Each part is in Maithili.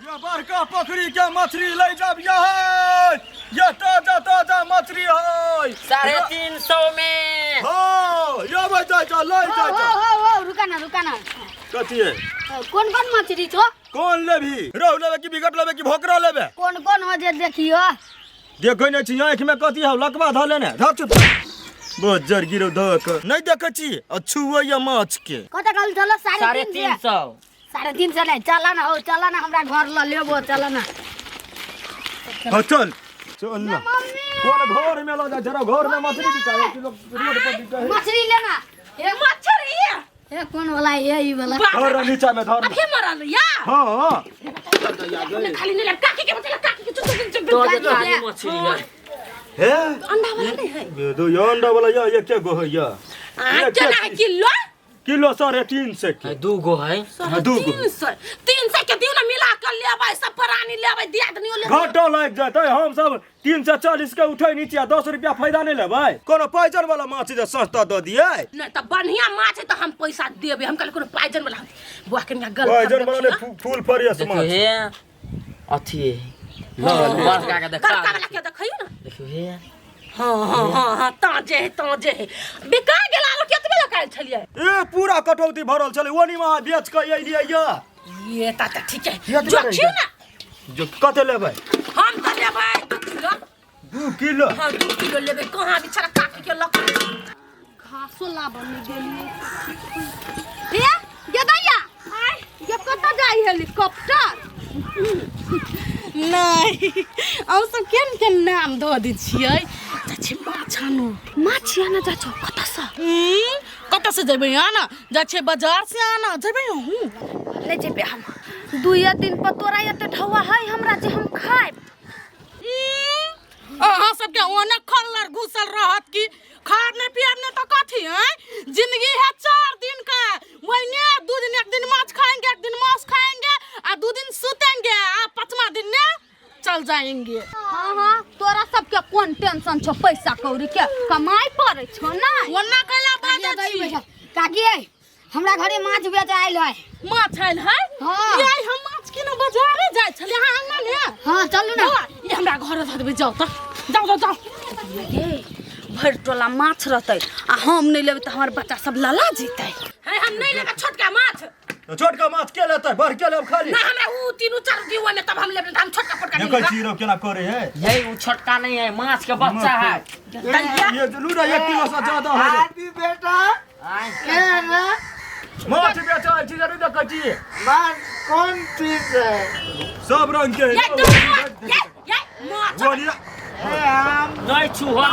ये बड़का पोखरी के मछली ले जाब ये ये ताजा ताजा मछली है। 350 में। हाँ, ये भाई जा जा ले जा हो जा। हो हो, रुका ना, रुका ना। कथी है? कौन कौन मछली छो? कौन लेबी? रोहु लेबे कि बिगट लेबे कि भोकरा लेबे? कौन कौन हो जे देखियो। देखै नहि छी आँखिमे कथी हौ, लकवा धऽ लेने धऽ चुप बज्जर गिरो धऽ कऽ नहि देखै छी आ छुअैया माछ के। कत कहल चलो? साढ़े 350। तीन सौ। 350 नहीं, चला ना हो, चला ना, हमरा घर ल लेबो, चला ना। हाँ चल चल ना। मम्मी। कौन घर में ला जा जरा, घर में मछली बिकाए कि लोग रोड पर बिकाए? मछली लेना। ए मछली ए कौन वाला है ई वाला? धर ना नीचा में धर। अभी मरल या। हाँ हाँ। हमने खाली नहीं लगा काकी के बचला, काकी के चुप चुप चुप। तो काकी ताजी के। मछली है। हे अंडा वाला नहीं है? ये दो ये अंडा वाला या ये क्या गो है या? आ केना है किलो? किलो 350 के। दू गो है। हाँ, दू गो। 300, 300 के दियो ना, मिला कर लेबै, सब प्राणी लेबै, दियादनी लेबै। घाटा लागि जेतै। हम सब 340 के उठै नीचे आ 10 रुपया फायदा नहीं लेबै। कोनो पाइजन वाला माछ जे सस्ता दऽ दियै। नहीं तऽ बढ़िया माछ है तऽ हम पैसा देबै। हम कहलियै कोनो पाइजन वाला बुआ के गल। पाइजन वाला ने फूल फरियस देखियो माछ। हे अथी है बड़का के देखा। बड़का वाला के देखियो ना। देखियो हे। हाँ हाँ हाँ हाँ, ताजे है, ताजे है। बिका गेल आलू केतबे लगायल छलियै? ए पूरा कटौती भरल छलै, ओनी में अहाँ बेच के अइलियै या। ये ता तऽ ठीक है। ये तऽ जोखियो ना। जो कते लेबै? हम तऽ लेबै 2 किलो। 2 किलो? हाँ 2 किलो लेबै। कहाँ बिचारा काकी के लक घासो लाबऽ नहि गेलियै। हे गे दैया, ये कतऽ जाइ हेलीकॉप्टर? नहीं, हम सब केन केन नाम धऽ दै छियै। चाची माछ आनू। माछ आनऽ जाइ छौ? कतऽसँ? कतऽसँ जेबै आनऽ? जाइ छियै बाजार से आनऽ। जेबै अहूँ? नहि जेबै हम। दुइये दिन पर तोरा एते ढौआ है हमरा जे हम खायब? अहाँ सबके ओने खल्लर घुसल रहत कि खाब नहीं पियाब नहीं तो कथी है? जिंदगी है 4 दिन का, वही 2 दिन, एक दिन माछ खाएंगे, एक दिन मांस खाएंगे आ 2 दिन सुतेंगे आ 5वां दिन ने चल जाएंगे। हाँ हाँ, तोरा सबके कोन टेंशन छौ पैसा कौड़ी के? कमाई पड़ै छौ ना। ओना कैला बाजै छी? काकी, हमरा घरे माछ बेच आयल है। माछ आयल है? हाँ। ये हम माछ किनो बाजारे जाइ छलियै अहाँ अंगना में। हाँ चलू ना। बौआ, ये हमरा घर धऽ देबै, जाउ तऽ जाउ जाउ जाउ। ये भरि टोला माछ रहतै आ हम नहि लेबै तऽ हमर बच्चा सब लला जेतै। है हम नहि लेबै छोटका माछ। छोटका माछ के लेतै? बड़ के लेब खाली। ना, हमरा ऊ तीनू चारू दियौ ओहिमे तब हम लेबै, हम छोटका पोटका नहीं देखै लेबै। छी रौ केना करे है। यही वो छोटका नहीं है, माछ के बच्चा है। ये लू ना 1 किलो से ज्यादा है। आदि बेटा के रे? माछ बेचै छी जरूर देखै छी। माछ कौन चीज है? सब रंग के है। ये दू माछ, ये ये माछ। बोलिए। ए, हम नहीं छुआ।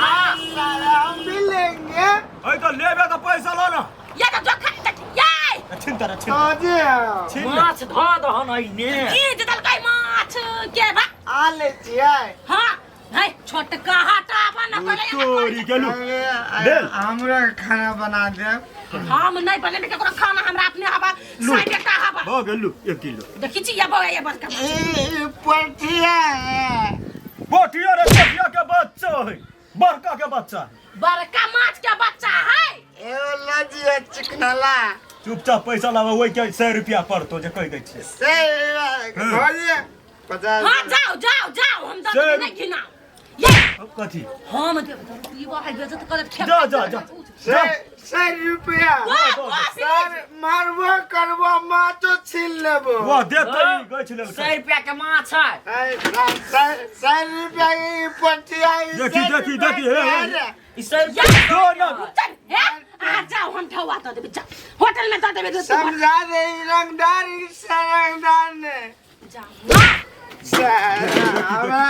साला हम भी लेंगे। ऐ तो लेबे तो पैसा लो ना। ये तो जो खाली तक ये। छिन तर छिन। ताजे है। छिन। माछ धऽ दहन अइने। की देलकै माछ के बा? आ ले छियै। हाँ है छोटका हटाबा न करे। तोरी गेलू। अरे, लेल। हमरा खाना बना देब। हम नहीं बनेबे केकरो खाना, हमरा अपने हवा साइड का हवा। भऽ गेलू 1 किलो। देखी छी ये बौआ, ये बड़का माछ। ई पोठिया है। पोठिया रे, पोठिया के बच्चा है, बड़का के बच्चा है। बड़का माछ के बच्चा है। ए लजिया चिकनला। चुपचाप पैसा लावा, ओहि के 100 रुपया पड़तो जे कहि दै छियै। से भरिए 50। हाँ जाओ जाओ जाओ, हम दस से- नहीं घिनाओ ये। कथी? हम देब ई वो है बेइज्जत करत खेत। जा जा जा। से 100 रुपया। वाह, वाह, सर मारबो करबो माछो छीन लेबो। वाह देतै गछि लेलकै। 100 रुपया के माछ है। 100 रुपया ई पोठिया ई देखी, 100 देखी, रुपया देखी, हे, हे। के रे। ई 100 रुपया। दो ना। चल हे आ जाओ, हम ढौआ दऽ देबै, जा होटल में दऽ देबै दू समझा दे ई रंगदार ई रंगदार ने। जाओ। हमरा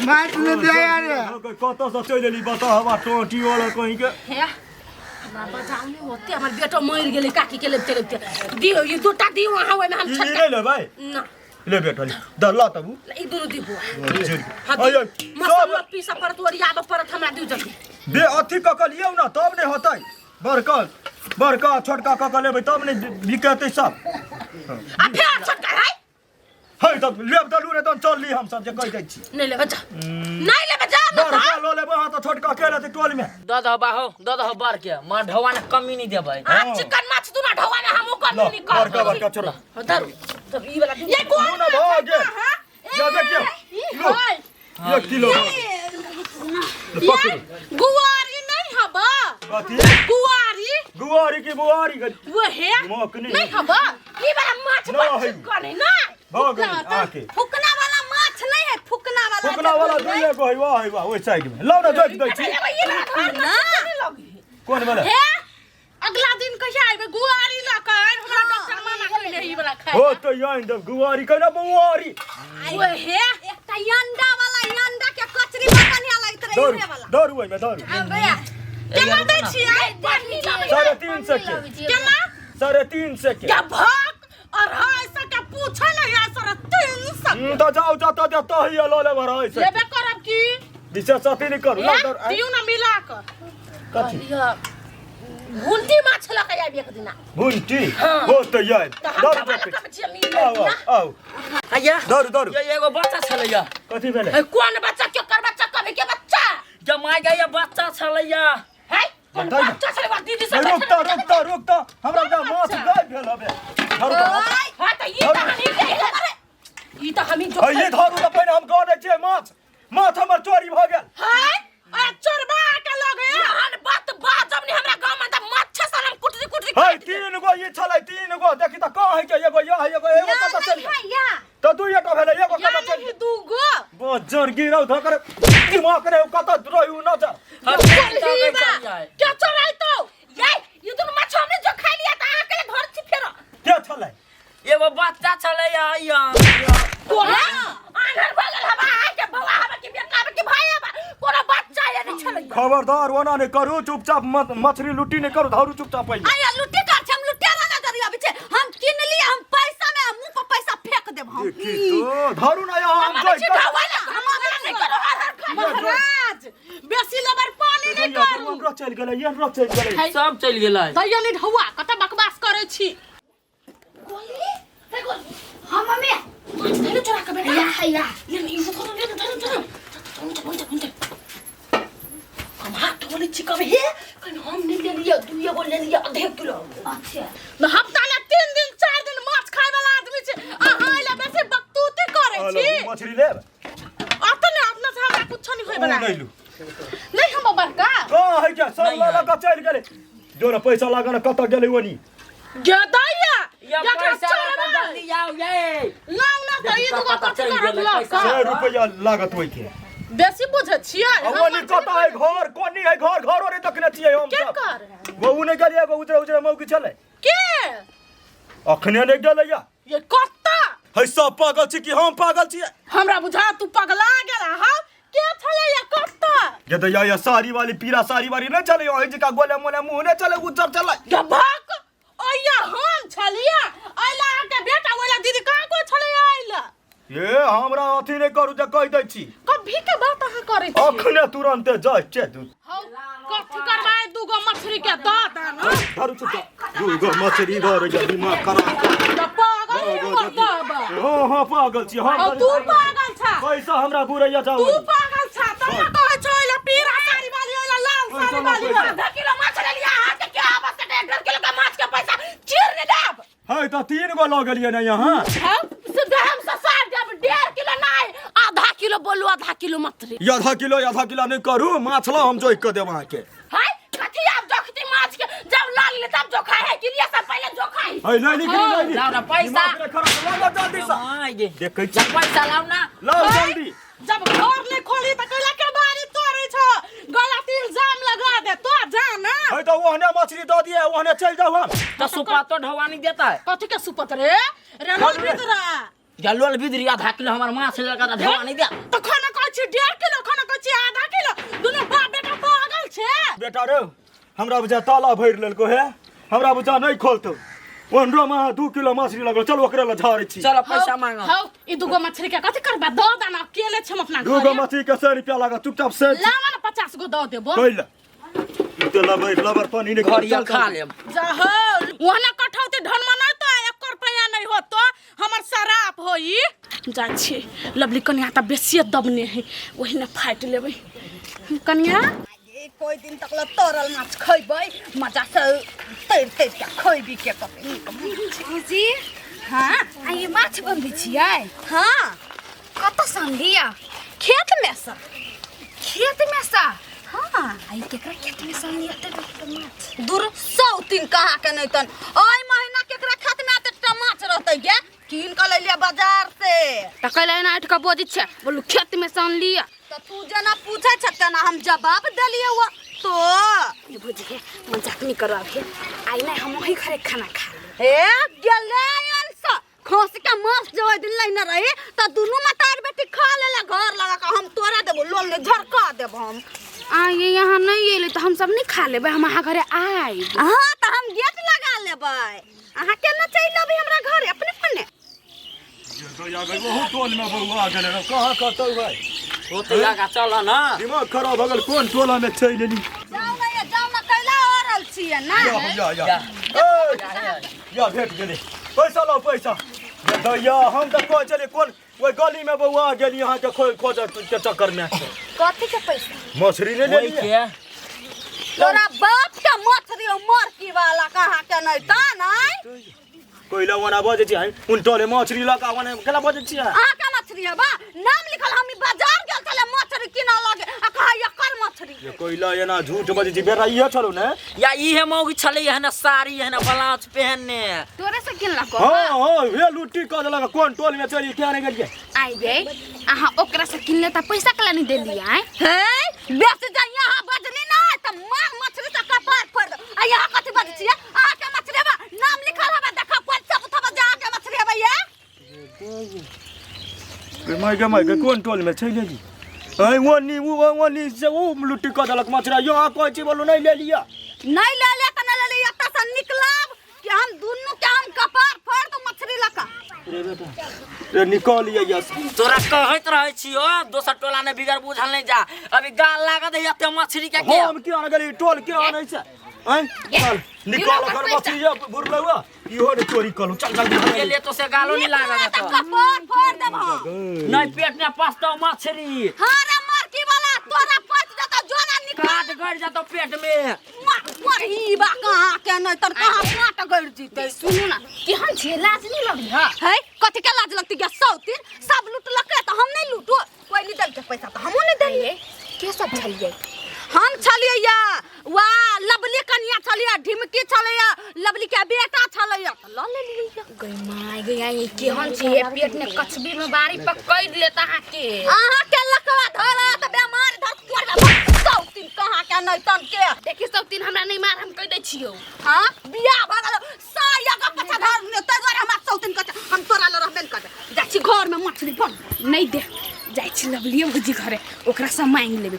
माछ नहीं दे रे। कतऽ से चलि एली बता, हवा टोटी वाला कहीं के। हे हमरा बजाउ नहीं होते, हमर बेटो मरि गेलै काकी के लेबते लेबते। दियौ ई दूटा दियौ अहाँ, ओहिमे हम ई छोटका नहि लेबै? ना। ले बेटा ले दऽ ला तब। ई दुनू दियौ बौआ। हाँ अय, दियौ। सब मसाला पीसऽ पड़त, ओरियाबऽ पड़त हमरा, दियौ जल्दी। बे अथी कऽ के लियौ ना तब नहि होतै। बड़का बड़का छोटका कऽ के लेबै तब नहि बिकेतै सब। आ फेर छोटका है। है तब लेब तऽ लू, नहि तहन चल ली हम सब जे कहि दै छी। नहीं लेबै जा, नहीं लेबै जा ना। बड़का लऽ लेबै अहाँ तऽ छोटका के लेतै टोल में? दऽ दह बाहो, दऽ दह बड़ के माँ, ढौआ ने कमी नहीं देबै। आ चिकन माछ दुना ढौआ में हमहूँ कमी ल नहीं बड़का करबै। बड़का छोड़ा। हाँ, धरू। तब ई वाला ये कोन ना भऽ गेल। हां या देखियौ ई लो। है एक किलो ये पकड़ू गुआरी नहीं हबा कथी गुआरी गुआरी की बुआरी के वो है दिमाग नहीं नहीं हबा ई वाला माछ ना बच्ची है। कने ना भऽ गेल आके फुकना वाला माछ नहीं है फुकना वाला फुकना वाला दुइए गो है वाह है वाह ओहि साइड में लाउ ना जोखि दै छी ई वाला घर ना। में लगी कोन वाला हे अगला दिन कहिया आइबे गुआरी लऽ कऽ आइ हमरा डॉक्टर मामा कहले ई वाला खाइ हो तो आइन देब गुआरी केना बुआरी वो हे एकटा अंडा वाला अंडा के कचरी बड़ बढ़िया लगैत रहे दौड़ू इहे वाला दौड़ू ओहिमे दौड़ू भैया केना दै छियै पन्नी लबै 350 के केना 350 के क्या भक 250 के पूछे नहीं है 350 तऽ जाउ जतऽ देतऽ ही लऽ लेब 250 लेबे करब की विशेष अथी नहि करू लाउ दौड़ दियौ ना मिला कऽ कथी भुंटी माछ लऽ कऽ आबि एक दिना भुंटी हो तऽ आयल तऽ हम दौड़ तऽ दौड़ कब छियै मिल आउ आउ आउ आया दौड़ू दौड़ू ये एगो बच्चा छलैया कथी भेलै ए, कोन बच्चा केकर बच्चा कभी के बच्चा जमाय गया बच्चा छलैया है कोन बताइ ना। बच्चा छलै बा दीदी ए, सब रुक तऽ रुक तऽ रुक तऽ हमरा तऽ माछ गायब भेल हबे धरू तऽ हां तऽ ई तऽ हमी के ई तऽ हमी जो हे, ई धरू तऽ पहिने हम कहने छियै माछ माछ हमर चोरी भऽ गेल है आ चोरबा के लगे हन बात बाजब ने हमरा गांव में त माछ सन हम कुटरी कुटरी हे तीन गो ई छलै तीन गो देखी तऽ कहाँ है के एगो यह एगो एगो कतऽ चलि गेल या तऽ दुइए टा भेलै एगो या कतऽ चलि नहीं दूगो बजर गिरौ धकर दिमाग रे कतऽ रहू नजर हम कोल्ही बा क्या चोराई तो ये ये दोनों माछ हमने जो खा लिया था अहाँ के लिए घर छी फेरो के छलै एगो बच्चा छलैया आया कोना आन्हर भऽ गेल हवा अहाँ के बौआ हवा के बेटा हवा के भाई हवा कोनो बच्चा ये नहीं छलै खबरदार ओना नहि करू चुपचाप मछली लुट्टी नहि करू धरू चुपचाप आइए आया लुटी कर हम लुटेरा ना करी अभी छे हम किन लिए हम पैसा में हम मुंह पर पैसा फेंक देब हम देखी तो धरू ना यहाँ हम हमारे जोइ छिटावा ना हम नहीं करो हर हर खा महाराज बेसी लबर पानी नहीं करू हमरो चलि गेलै हमरो चलि गेलै सब चलि गेलै दैया नहीं ढौआ कत बकवास करै छी गोली रे गोली हां मम्मी माछ धैलो चोरा के बेटा या या ये नहीं धरो धरो धरो धरो धरो धरो हम हाथ धोले छी कब हे कहीं हम नहीं ले लिया दुइये गो ले लिया आधे किलो अच्छा हफ्ता ले 3 दिन 4 दिन माछ खाय वाला आदमी छै अहाँ अइला बेसी बकतूती करै छी मछली लेब अतने अपना से हमरा कुछो नहीं होय ओ वाला नहि लू नहीं हम बड़का कहाँ है क्या सब नहीं लऽ है। लऽ कऽ चलि गेलै जो ने पैसा लागल कतऽ गेलै ओनी गेदैया या एकरा पैसा चोरबै। लऽ जल्दी आउ ये लाउ ना तऽ ई दुगो कतऽ कथी चलि करब गेलै लऽ पैसा? कऽ? 100 रुपैआ लागत ओहिके बेसी बुझै छियै आ ओनी कतऽ है घर कोनी है घर घरो नहि देखने छियै हम के सब कर ओ नहि गेलियै एगो उजरे उजरे मौगी छलै के अखने नहि गेलै या ये कत्ता है सब पागल छी कि हम पागल छियै हमरा बुझा तू पगला गेला हँ के छलै या कत्ता ये दैया ये साड़ी वाली पीला साड़ी वाली नहि छलै ओहि जका गोले मोले मुँह नहि छलै उज्जर छलै ये भक ओया हम छलिया अइला अहाँके बेटा ओइला दीदी कहाँ को छलै अइला ये हमरा अथी नहि करू जे कहि दै छी कभी के बात अहाँ करै छी अखने तुरन्ते जाइ छै दू हौ कथी करबै दूगो मछली के दऽ दे न धरू चुपचाप दूगो मछली धर ये दिमाग खराब तऽ पागल ही मरदबा हाँ हाँ पागल छी हम हौ तू पागल छा पैसा हमरा बुरैया जाओ तू पागल छा तब ना कहै छौ अइला पीरा साड़ी वाली अइला लाल पैसा साड़ी ना वाली पैसा। आधा किलो माछ ले लिया अहाँ के क्या आवश्यक है 1.5 किलो के माछ के पैसा चीर ने देब है तऽ तीन गो लऽ गेलियै ने यहाँ हौ सीधे हम ससार देब 1.5 किलो नहीं आधा किलो बोलू आधा किलो मछली आधा किलो नहि करू माछ लऽ हम जोखि कऽ देब अहाँके है कथी आप जोखती माछ के जब ला ले तब जोखा है कि लिए सब पहले जोखा है है नहीं निकली नहीं लाउ ना पैसा। दिमाग नहि खराब लाउ ना जल्दी से आइ गे देखै छी पैसा लाउ ना लाउ जल्दी जब घर नहीं खोली त कैला के बारी तोड़े छो गलत इल्जाम लगा दे तो जा ना है तऽ ओहने मछली दऽ दिए ओहने चलि जाउ हम तो सुपातो ढवानी देता है कथी के सुपत रे रेनल भीतरा या लोल बिदरी आधा किलो हमार माछ लगा त ढवानी दे तो खाना कहै छी 1.5 किलो खाना कहै छी आधा किलो दुनू बाप बेटा पागल छे बेटा रे हमरा बुझा ताला भरि लेलको हे हमरा बुझा नहि खोलतौ ओहनो मे 2 किलो मछली लगल चल ओकरे लए झाड़ै छी चलो पैसा मांगो हौ ई दूगो मछली के कथी करबा दऽ दाना अकेले छम अपना दूगो घरे मछली के 100 रुपया लागत चुपचाप से लावा ना 50 गो दऽ देबो कैला ई तऽ लबर लबर पानी नहि घरिया चल, खा चल। लेब जाहो ओहना कठौती ढन मनैतो एक रुपया नहीं होतो हमर शराब होई जाइ छी लवली कनिया तऽ बेसिए दबने है ओही ने फाटि लेबै कनिया ये कोई दिन तक ल तरल माछ खैबै मजा से तैर तैर के खैबी के कते नीक माछ जी हाँ। आ ई माछ बनबै छियै? हाँ। कतऽ सँ अनलियै? खेत में से। खेत में सँ? हाँ। आ ई केकरा खेत में सँ अनलियै एते बड़का माछ? दूर 103 कहाँ के नहीं तन ओइ महीना केकरा खेत में एते माछ रहतै गे? कीन के लैलियै बाजार से। तऽ कैला एना उठि कऽ बजै छियै? बोलू खेत में सँ अनलियै। तऽ तू जेना पूछै छ तेना हम जवाब देलियै हुआ तो। ए भौजी गे, मजाक नहीं करो अभी। आइ नहि हम वही घरे खाना खा लेब। ए गेलै अंश खसी के मांस जो ओहि दिन लेने रही तऽ दुनू मतार बेटी खा लेले घर लगा के। हम तोरा देबो लोल ने झरका देब हम। आ ये यहाँ नहीं एलै तऽ हम सब नहीं खा लेबै, हम अहाँ घरे आयब। हाँ तऽ हम गेट लगा लेबै, अहाँ केना चलि अबै हमरा घरे अपने मने। बहुत टोल में बौआ गेलै रौ, कहाँ कतौ भाई? ओते आगा चल ना। दिमाग खराब भऽ गेल, कोन टोला में चलि एली? जाउ ने ये, जाउ ने, कैला औरल छियै ना? या या या ए, या भेट गेलै। पैसा लाउ पैसा। दैया हम तऽ कहै छलियै कोन ओहि गली में बौआ गेली अहाँके खोज के चक्कर में। कथी के पैसा? मछली ले ओहि लेलियै। के तोरा बाप के मछली हो मरकी वाला कहाँ के नहीं ता नहीं? कोइला ओना बजै छी उन टोले मछली लऽ कऽ ओना केना बजै छियै? अहाँ के मछली है बा नाम लिखल। हम ई बाजार गेल छलै मछली किनऽ लगे आ कहा एकर मछली। ये कोइला एना झूठ बजै छी, बेटा इहे छलौ ने? या इहे मौगी छलै एहन साड़ी एहन ब्लाउज पहनने। तोरे से किनलको? हाँ हाँ, हे लुट्टी कऽ देलक। कोन टोल में चलि किया नहि गेलियै? आइ गे, अहाँ ओकरा से किनले तऽ पैसा केला नहीं देलियै? आइ हे बेसी जा यहाँ बजनी ना तऽ मार मछली से कपार फोड़ दे। आ यहाँ कथी बजै छियै? अहाँ के मछली हेबा नाम लिखल हेबा, देखा कोन सब उठबा जे अहाँ के मछली हेबा ये। गे माय गे माय गे, कोन टोल में चलि एली? ऐ ओनी उ ओनी से उ लुट्टी कऽ देलक मछली। यहाँ कहै छी बोलू नहि ले लिअ। नहीं ले ले तऽ नहीं ले ले, एतऽ से निकलब कि हम दुनू के हम कपार फोड़ दू मछली लका। रे बेटा रे निकल लिअ यस। तोरा कहैत रहै छियो दोसर टोला ने बिगर बुझल नहीं जा, अभी गाल लागत है एते मछली के के। हम किया ने गेली टोल के आनै छै? ऐ चल निकल ओकर ओकर पैसा। मछली ये बुरलौआ इहो ने चोरी कलू। चल जल्दी के ले तो से गालो नहीं लागत तऽ है। कपार फोड़ देब हम। नहीं पेट में पसतो मछली। हाँ रे मरकी वाला तोरा पच जतौ जो ना निकल। काट गड़ जतो पेट में। मरही बा कहाँ के नहीं तर कहाँ काट गड़ जीतै। सुनू ना, केहन छियै, लाज नहीं लगै है? है कथी के लाज लगती गे? 103 सब लूटलकै तऽ हम नहीं लूटू? कोई नहीं देलकै पैसा तऽ हमहूँ नहीं देलियै। के सब छलियै? हम छलियै या वाह लवली कनिया छलियै, ढिमकी छलैया, लवली के बेटा छलैया तऽ लऽ लेलियै या। गई माय गई, आई केहन छियै, पेट में कछबी में बारी पकड़ लेत अहाँ के। अहाँ के लकवा धरत बेमार धरत तोरा 103 कहाँ के नहीं तन के। देखी 103 हमरा नहीं मार, हम कह दै छियौ। हाँ बियाह भऽ गेल साया के पछा धर ने, ताहि दुआरे हमरा 103 कहै छै, हम तोरा लऽ रहबे नहि करबै। जाइ छी घर में मछली बन। नहीं दे, जाइ छी लवलिए भौजी घरे, ओकरा से मांगि लेबै।